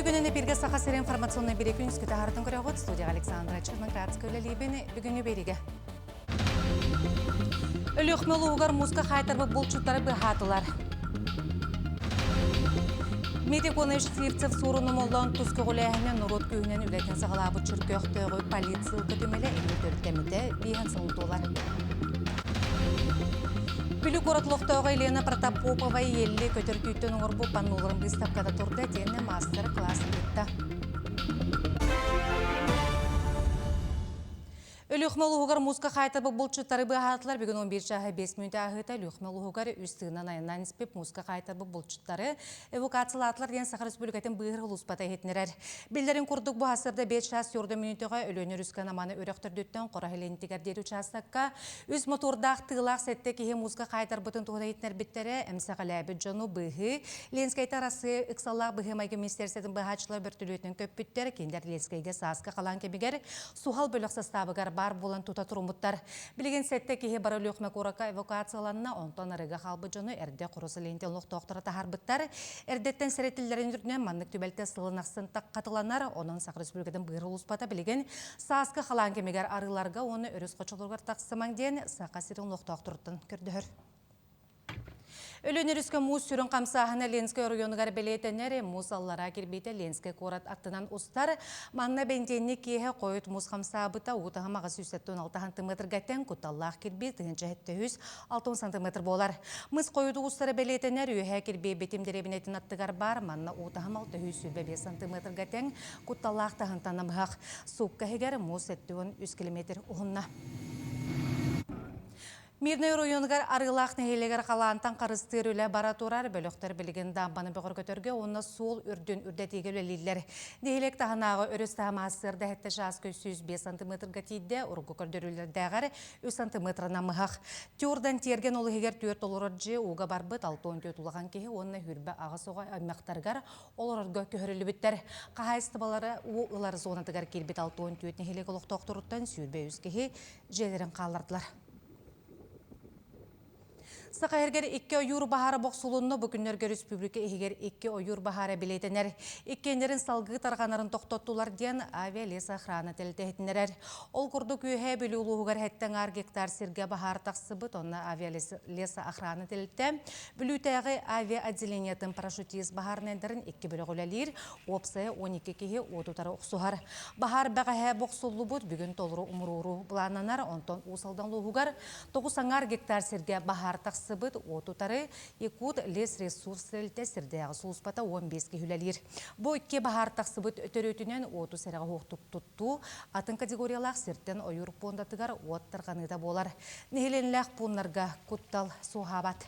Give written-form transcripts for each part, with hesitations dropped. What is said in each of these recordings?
Үтүө күнүн эпиргэ Саха сирин информационнай бириэ күнүскү таһаартын көрөҕүт. Студияға Александра Черноградская үлэлиибин. Бүгүҥҥү биэриигэ. Өлүөхмэ улууһугар мууска хаайтарбыт булчуттары быһаатылар. Дмитрий Конович Сивцев суоруну моллоон тус көҕүлээһинэ норуот күүһүнэн үлэтин саҕалаабыт Чөркөөхтөөҕү полиция түмэлэ эмиэ төрүттэммитэ биэһэн сылын туолар. Бүлүү куорат олохтооҕо Елена Протопопова Елли көтөр түүттэн оҥорбут панноларын быыстапката турда итиэннэ маастар-кылаас ыытта. Өлүөхүмэ улууһугар мууска хаайтарбыт булчуттары быыһаатылар. Бүгүн 11 чааһы 5 мүнүүтэ ааһыыта Өлүөхүмэ улууһугар үс тыынан айаннаан испит мууска хаайтарбыт булчуттары эвакуациялаатылар диэн Саха Республикатын быыһыыр улууспата иһитиннэрэр. Биллэрин курдук, бу сарсыарда 5 чаас 4 мүнүүтэҕэ Өлүөнэ өрүскэ Наманы үрэх төрдүттэн Хоро Илинтигэр диэри учаастакка үс мотуордаах тыылаах сэттэ киһи мууска хаайтарбытын туһунан иһитиннэрбиттэрэ. Эмсэҕэлээбит дьону быыһыы Ленскэйтэн Арассыыйа ыксаллаах быһыы-майгы министиэристибэтин быыһааччылар бөртөлүөтүнэн көппүттэр. Кинилэр Ленскэйгэ сааскы халаан кэмигэр суһал бөлөх састаабыгар баар буолан тута туруммуттар. Билигин сэттэ киһи бары Өлүөхүмэ куоракка эвакуацияланна, онтон арыыга хаалбыт дьону эрдэ Хорус Ленти олохтоохторо таһаарбыттар. Эрдэттэн сэрэтиллэрин үрдүнэн маннык түбэлтэ сылын ахсын хатыланар, онон Саха Республикатын быыр улууспата билигин сааскы халаан кэмигэр арыыларга уонна өрүс хочолоругар тахсымаҥ диэн Саха сирин олохтоохторуттан көрдөһөр. Өлүөн өрүскэ муус сүрүн хамсааһына Ленскэй оройуонугар бэлиэтэнэр. Муус аллараа кирбиитэ Ленскэй куорат аттынан устар. Манна бэнтиэнник киэһэ хойут муус хамсаабыта уу таһыма 876 сантиметрга тэҥ, кутталлаах кирбии 1760 сантиметр буолар. Мыс хойут устара бэлиэтэнэр, үөһээ кирбии Битим дэриэбинэтин аттыгар баар. Манна уу таһыма 625 сантиметрга тэҥ, кутталлаах таһынтан намыһах. Суукка иһигэр муус 73 километр уһунна. Мирнэй оройуонугар Арыылаах нэһилиэгэр халаантан харыстыыр үлэ бара турар. Бөлөхтөр билигин дамбаны бөҕөргөтөргө уонна суол үрдүн үрдэтиигэ үлэлииллэр. Нэһилиэк таһынааҕы өрүс таһыма сыарда сэттэ чааска 105 сантиметрга тиийдэ, урукку көрдөрүүлэрдээҕэр 3 сантиметр намыһах. Тюрдан тиэргэн ол иһигэр түөрт олорор дьиэ ууга барбыт 64 улахан киһи уонна 28 оҕо аймахтарыгар олорорго көһөрүллүбүттэр. Хаһаайыстыбалара уу ылар зонатыгар киирбит 64 нэһилиэк олохтоохторуттан 23 киһи дьиэлэрин хааллардылар. Саха сиригэр икки ойуур баһаара бохсулунна. Бу күннэргэ республика иһигэр икки ойуур баһаара билиэтэнэр. Иккиэннэрин салгыы тарҕанарын тохтоттулар диэн авиалесоохрана тэрилтэ иһитиннэрэр. Ол курдук Үөһээ Бүлүү улууһугар сэттэ аҥаар гектар сиргэ баһаар тахсыбыт. Онно авиалесоохрана тэрилтэ Бүлүүтээҕи авиаотделениетын парашютист баһаарынайдарын икки бөлөх үлэлиир. Уопсайа 12 киһи уот утары охсуһар. Баһаар бэҕэһээ бохсуллубут, бүгүн толору умуруоруу былааннанар. Онтон Уус Алдан улууһугар 9 аҥаар гектар сиргэ баһаар тахсыбыт. Уот утары Якут лесресурс тэрилтэ сирдээҕи сулууспата 15 киһи үлэлиир. Бу икки баһаар тахсыбыт төрүөтүнэн уоту сэрэҕэ суохтук туттуу, атын категориялаах сиртэн ойуур пуондатыгар уот тарҕаныыта буолар. Нэһилиэнньэлээх пууннарга куттал суоһаабат.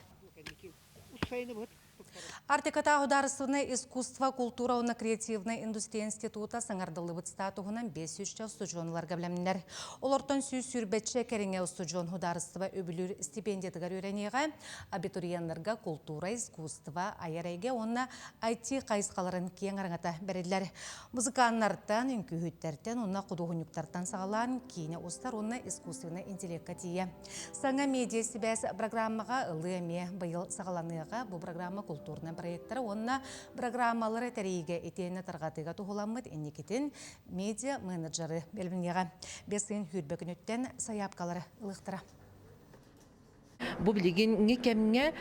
Арктикатааҕы судаарыстыбаннай искусство, култуура уонна креативнай индустрия института саҥардыллыбыт статуһунан 500 устудьуонуларга бэлэмнэнэр. Олортон 120 кэриҥэ устудьуон судаарыстыба үбүлүүр стипендиятыгар үөрэниэҕэ, абитуриеннарга култуура, искусство, айар эйгэ уонна IT хайысхаларын киэҥ араҥата бэриллэр. Музыканнартан, үҥкүүһүттэртэн уонна худуоһунньуктартан саҕалаан киинэ устар уонна искусственнай интеллекка тиийэ. Саҥа медиа-сибээс программаҕа ылыы эмиэ быйыл саҕаланыаҕа. Бу программа култуурунай проектара уонна программалары тэрийиигэ итиэннэ тарҕатыыга туһуламмыт инникитин медиа-менеджеры бэлэмниэҕэ. Бэс ыйын сүүрбэ күнүттэн сайаапкалары ылыахтара. Бу билигиҥҥи кэмҥэ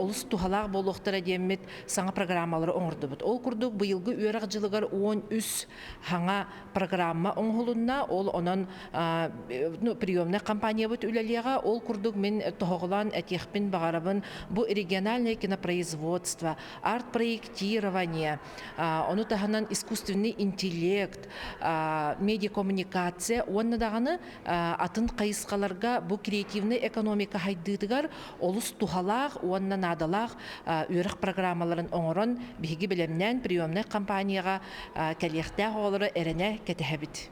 олус туһалаах буолуохтара диэммит саҥа программалары оҥордубут. Ол курдук быйылгы үөрэх дьылыгар 13 саҥа программа оҥоһулунна. Ол онон ну, приемнай компаниябыт үлэлиэҕэ. Ол курдук мин тоһоҕолоон этиэхпин баҕарабын, бу региональное кинопроизводство, арт-проектирование, ону таһынан искусственный интеллект, медиакоммуникация уонна даҕаны атын хайысхаларга бу креативнай экономика хайдыытыгар олус туһалаах уонна наадалаах үөрэх программаларын оҥорон биһиги бэлэмнээн приемнай компанияҕа кэлиэхтээх оҕолору эрэнэ кэтэһэбит.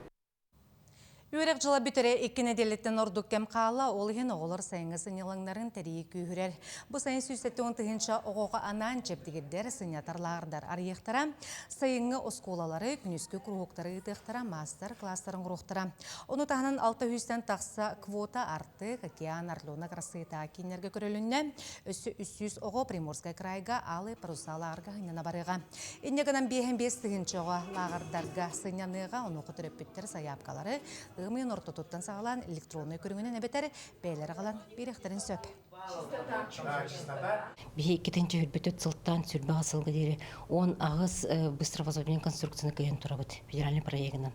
Үөрэх дьыла бүтэрэ икки нэдиэлэттэн ордук кэм хаалла, ол иһин оҕолор сайыҥҥы сынньалаҥнарын тэрийии күүһүрэр. Бу сайын 170 тыһыынча оҕоҕо анаан чэбдигирдэр, сынньатар лааҕырдар арыйыахтара, сайыҥҥы оскуолалары, күнүскү куруһуоктары ыытыахтара, маастар-кылаастары оҥоруохтара. Ону таһынан 600-тэн тахса квота Артек, Океан, Орленок Арассыыйатааҕы кииннэргэ көрүлүннэ. Өссө 300 оҕо Приморскай крайга Алые паруса лааҕырга сынньана барыаҕа. Инньэ гынан биэһин биэс тыһыынча оҕо лааҕырдарга сынньаныаҕа, онуоха төрөппүттэр сайаапкалары ыам ыйын ортотуттан саҕалаан электроннай көрүҥүнэн эбэтэр бэйэлэрэ аҕалан биэриэхтэрин сөп. Биһи иккитинчи үрбүтүт сылтан сүрбэҕэ сылга диэри 18 быстровозводный конструкцияны кыйан турабыт федеральный проегынан.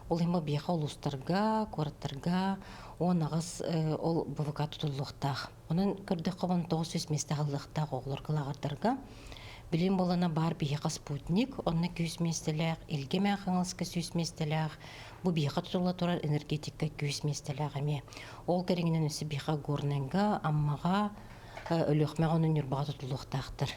Ол иһин биһиэхэ улуустарга, куораттарга 18 ол БВК тутуллуохтаах. Онон көрдөххө 1900 миэстэ аһыллыахтаах оҕолорго лааҕырдарга. Билим буолана баар биһиэхэ спутник, онно күүс миэстэлээх, Илгэ Мэхаҥаласка сүүс миэстэлээх, бу биһиэхэ тутулла турар энергетика күүс миэстэлээх эмиэ. Ол кэриҥинэн өссө биһиэхэ Горнайга, Аммаҕа, Өлүөхмэҕэ уонна Ньурбаҕа тутуллуохтаахтар.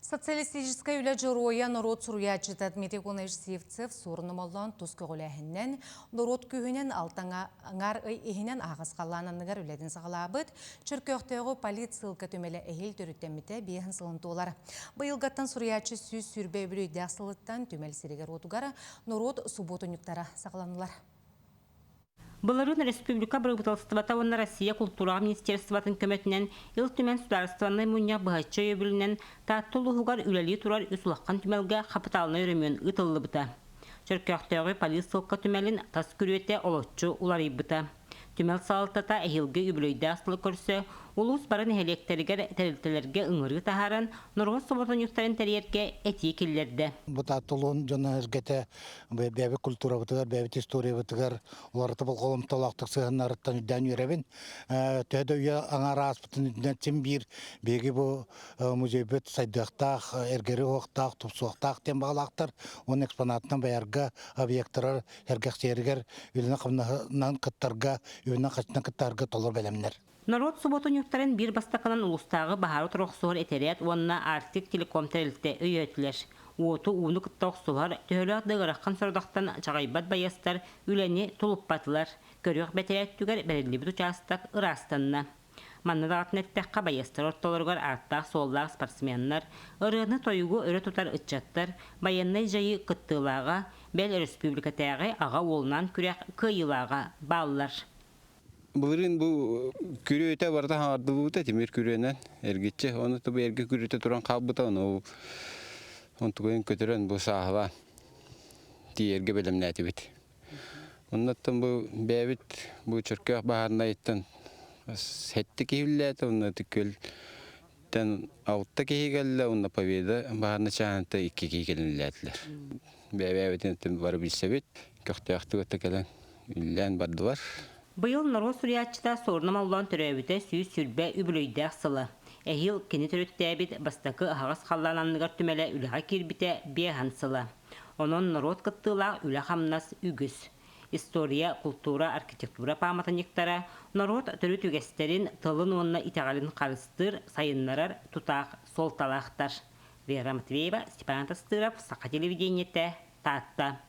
Социалистическай үлэ дьоруойа норуот суруйааччыта Дмитрий Конович Сивцев суорун омоллоон тус көҕүлээһининэн, норуот күүһүнэн алтаҥа аҥаар ый иһинэн аһаҕас халлаан анныгар үлэтин саҕалаабыт Чөркөөхтөөҕү политсыылка түмэлэ эһиил төрүттэммитэ биэһин сылын туолар. Быйылгаттан суруйааччы 120 үбүлүөйдээх сылыттан түмэл сиригэр-уотугар норуот субуотунньуктара саҕаланнылар. Былырыын республика бырабыыталыстыбата уонна Россия култуураҕа министерствотын көмөтүнэн Ил Түмэн судаарыстыбаннай мунньах быһаччы өйөбүлүнэн Таатта улууһугар үлэлии турар үс улахан түмэлгэ хапытаалынай өрөмүөн ыытыллыбыта. Чөркөөхтөөҕү полиссылка түмэлин тас күрүөтэ олоччу уларыйбыта. Түмэл салалтата эһиилги үбүлүөйдээх сылы көрсө улуус бары нэһилиэктэригэр тэрилтэлэргэ ыҥырыы таһааран норуот соботунньуктарын тэрийэргэ этии киллэрдэ. Бу Таатта улууһун дьоно-сэргэтэ бэйэбит культурабытыгар, бэйэбит историябытыгар уларыта болҕомтолоохтук сыһыаннарыттан үрдээн үөрэбин. Төһө да үйэ аҥаар ааспытын үрдүнэн син биир биһиги бу музейбыт сайдыахтаах, эргэри уохтаах, тупсуохтаах диэн баҕалаахтар. Уонна экспонатынан байарга, объектарар сэргэхсийэригэр үлэни-хамнаһынан кыттарга, үбүнэн-харчынан кыттарга толору бэлэмнэр. Норуот субуотунньуктарын биир бастакынан улуустааҕы баһаары охсуһар этэрээт уонна Арктик телеком тэрилтэ өйөөтүлэр. Уоту ууну кытта охсуһар, төһөлөөх да ыарахан сорудахтан чаҕыйбат байыастар үлэни тулуппатылар. Көрүөх бэтэрээттүгэр бэриллибит учаастак ыраастанна. Манна даҕатан эттэххэ, байыастар ортолоругар ааттаах-суоллаах спортсменнар, ырыаны-тойугу өрө тутар ыччаттар, байыаннай дьайыы кыттыылааҕа, бэл өрөспүүбүлүкэтээҕи аҕа уолунаан күрэх кыайыылааҕа бааллар. Былырыын бу күрүөтэ барыта хаҥардыллыбыта тимир күрүөнэн эргиччи. Ону бу эргэ күрүөтэ туран хаалбыта, ону онтугайын көтөрөн бу сааһылаан тиийэргэ бэлэмнээтибит. Оннуттан бу бэйэбит бу Чөркөөх баһаарынайыттан сэттэ киһи үллээтэ, онно күөлтэн алта киһи кэллэ, онно Победа баһаарынай чааһыттан икки киһи кэлэн үллээтилэр. Бэйэ-бэйэбитин бары билсэбит, көхтөөхтүк өттө кэлэн үллээн бардылар. Быйыл норуот суруйааччыта Суорун Омоллоон төрөөбүтэ 120 үбүлүөйдээх сыла. Эһиил кини төрүттээбит бастакы аһаҕас халлаан анныгар түмэлэ үлэҕэ киирбитэ биэһэн сыла. Онон норуот кыттыылаах үлэ-хамнас үгүс. История, култуура, архитектура пааматынньыктара норуот төрүт үгэстэрин, тылын уонна итэҕэлин харыстыыр, сайыннарар тутаах суолталаахтар. Вера Матвеева, Степан Тастыров, Саха телевидениетэ, Таатта.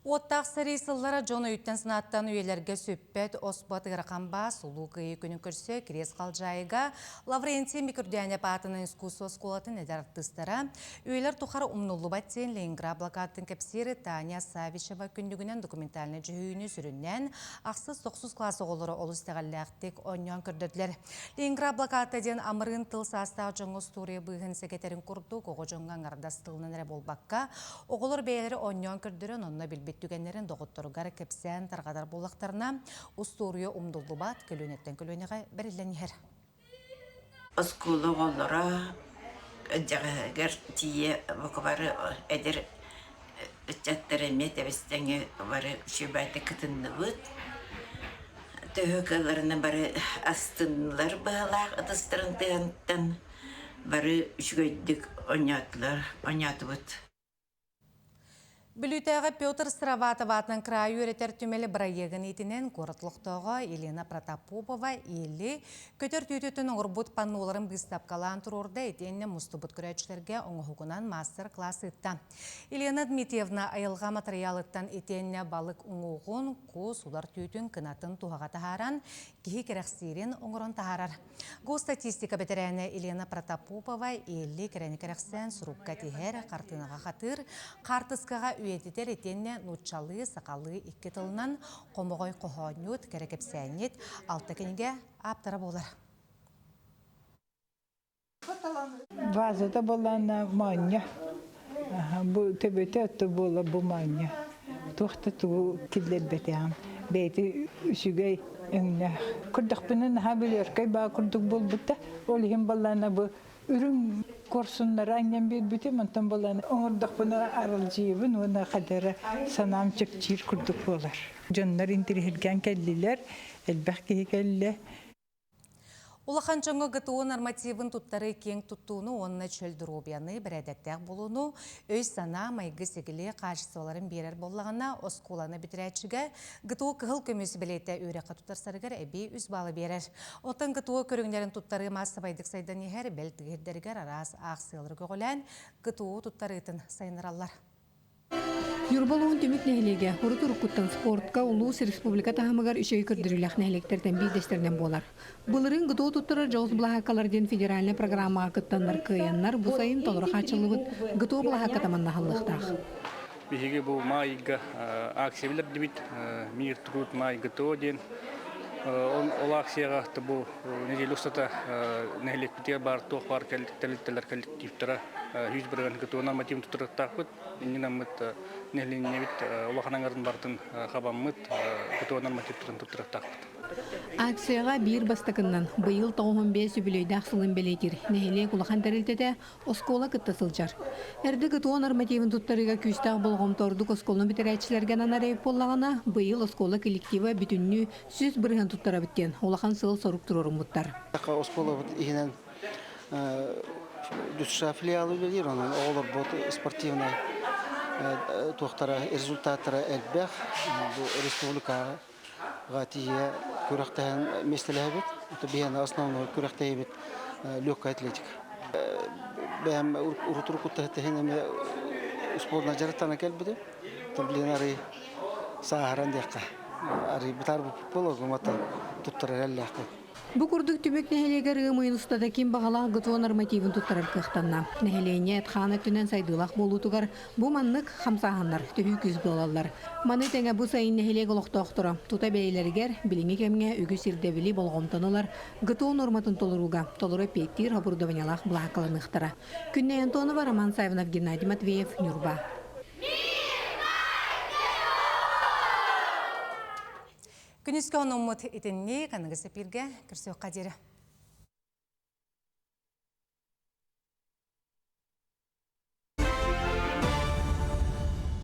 Уоттаах сэрии сыллара дьон өйүттэн-санааттан үйэлэргэ сүппэт оспот ыарахан баас Улуу Кыайыы күнүн көрсө Кириэс Халдьаайыга Лаврентий Микүрдээнэп аатынан искусство оскуолатын эдэр артыыстара үйэлэр тухары умнуллубат диэн Ленинград блокадатын кэпсиир Таня Савичева күннүгүнэн документальнай дьүһүйүүнү сүрүннээн ахсыс-тохсус кылаас оҕолоро олус итэҕэллээхтик оонньоон көрдөрдүлэр. Ленинград блокадата диэн амырыын тыл саастаах дьоҥҥо устуоруйа быыһын сэгэтэрин курдук оҕо дьоҥҥо аҥардас тылынан эрэ буолбакка, оҕолор бэйэлэрэ оонньоон көрдөрөн, онно билбит түгэннэрин доҕотторугар кэпсээн тарҕатар буоллахтарына, устуоруйа умнуллубат, көлүөнэттэн көлүөнэҕэ бэриллэн иһэр. Оскуола оҕолоро дьаҕаһыгар тиийэ бука бары эдэр ыччаттар эмиэ тэбис-тэҥҥэ бары үчүгэйдик кытынныбыт. Төһө кыалларынан бары астыннылар быһалаах ытыстарын тыаһыттан бары үчүгэйдик оонньоотулар, оонньоотубут. Бүлүүтээҕи Петр Сыроватов аатынан кыраайы үөрэтэр түмэли бырайыагын иитинэн куорат олохтооҕо Елена Протопопова Или көтөр түүтүттэн оҥорбут панноларын быыстапкалаан туруорда итиэннэ мустубут көрөөччүлэргэ оҥоһугунан маастар-класс ыытта. Елена Дмитриевна айылҕа матырыйаалыттан итиэннэ балык уҥуоҕун, кус, улар түүтүн кынатын туһаҕа таһааран, киһи кэрэхсиирин оҥорон таһаарар. Госстатистика бэтэрээнэ Елена Протопопова Элли кэрэни кэрэхсээн сурукка тиһэр, хартыынаҕа хатыыр, хаартыскаҕа үйэтитэр итиэннэ нууччалыы, сахалыы икки тылынан хомоҕой хоһоонньут, кэрэ кэпсээнньит, алта кинигэ ааптара буолар. Базата буоллаана моонньо. Бу төбөтө отто буола бу моонньо. Туох да тугу киллэрбэтэҕим. Бэйэтэ үчүгэй өҥнөөх. Көрдөхпүнэ наһаа билиэркэй баа курдук буолбута. Ол иһин буоллаана бу үрүҥ куорсуннары анньан биэрбитим. Онтон буоллаана оҥордохпуна аралдьыйабын уонна хадара санаам чэпчиир курдук буолар. Дьоннор интириэһиргээн кэллилэр, элбэх киһи кэллэ. Улахан дьоҥҥо ГТО нормативын туттарыы киэҥ туттууну уонна чөл доруобуйаны, бэрээдэктээх буолууну, өй-санаа, майгы-сигили хаачыстыбаларын биэрэр буоллаҕына, оскуоланы бүтэрээччигэ ГТО кыһыл көмүс бэлиэтэ үөрэххэ туттарсарыгар эбии үс баалы биэрэр. Оттон ГТО көрүҥнэрин туттарыы маассабайдык сайдан иһэр, бэл тыгыһырдэригэр араас аахсыйалары көҕүлээн, ГТО туттарыытын сайыннараллар. Ньурба улууһун Түмүк нэһилиэгэ урут уруккуттан спортка улуус республика таһымыгар үчүгэй көрдөрүүлээх нэһилиэктэртэн биирдэстэринэн буолар. Былырыын ГТО туттарар дьоҕус былаһааккалар диэн федеральнай программаҕа кыттаннар кыайаннар бу сайын толору хааччыллыбыт ГТО былаһаакката манна аһыллыахтаах. Биһиги бу маайга акция билэрдибит Мир труд май ГТО диэн. Ол акцияҕа бу неделя устата нэһилиэкпитигэр баар туох баар тэрилтэлэр коллективтара 100 бырыһыан ГТО нормативын туттарыахтаахпыт. Иннинаммыт нэһилиэнньэбит улахан аҥарын барытын хабаммыт ГТО нормативтарын туттарыахтаахпыт. Акцияҕа биир бастакыннан быйыл 95 үбүлүөйдээх сылын бэлиэтиир нэһилиэк улахан тэрилтэтэ оскуола кытта сылдьар. Эрдэ ГТО нормативын туттарыыга күүстээх болҕомто ордук оскуоланы бүтэрээччилэргэ ананар эбит буоллаҕына, быйыл оскуола коллектива бүтүннүү 100% туттарабыт диэн улахан сыал-сорук туруоруммуттар. Оскуолабыт иһинэн душа филиалы үлэлиир, онон оҕолорбут спортивнай туохтара результаттара элбэх. Бу республикаҕа тиийэ күрэхтэһэн миэстэлэһэбит. Биһиэнэ основной күрэхтэһиибит легкая атлетика. Бэйэм урут уруккуттан эмиэ спорт дьарыктана кэлбитим. Блин арый сааһыран диэххэ. Арый бытаарбыт буолуо, туттарар эллээхпин. Бу курдук түмүк нэһилиэгэр ыам ыйын устата ким баҕалаах ГТО нормативын туттарар кыахтанна. Нэһилиэнньэ эт-хаан өттүнэн сайдыылаах буолуутугар бу маннык хамсааһыннар төһүү күүс буолаллар. Маны тэҥэ бу сайын нэһилиэк олохтоохторо тута бэйэлэригэр билиҥҥи кэмҥэ үгүс ирдэбили болҕомтону ылар ГТО нуорматын толорууга толору эппиэттиир оборудованиелаах былаһааккаланыахтара. Күннэй Антонова, Роман Савинов, Геннадий Матвеев, Ньурба. Күнүскэ онуммут итинник аныгы сепирге көрсүөххэ диэри.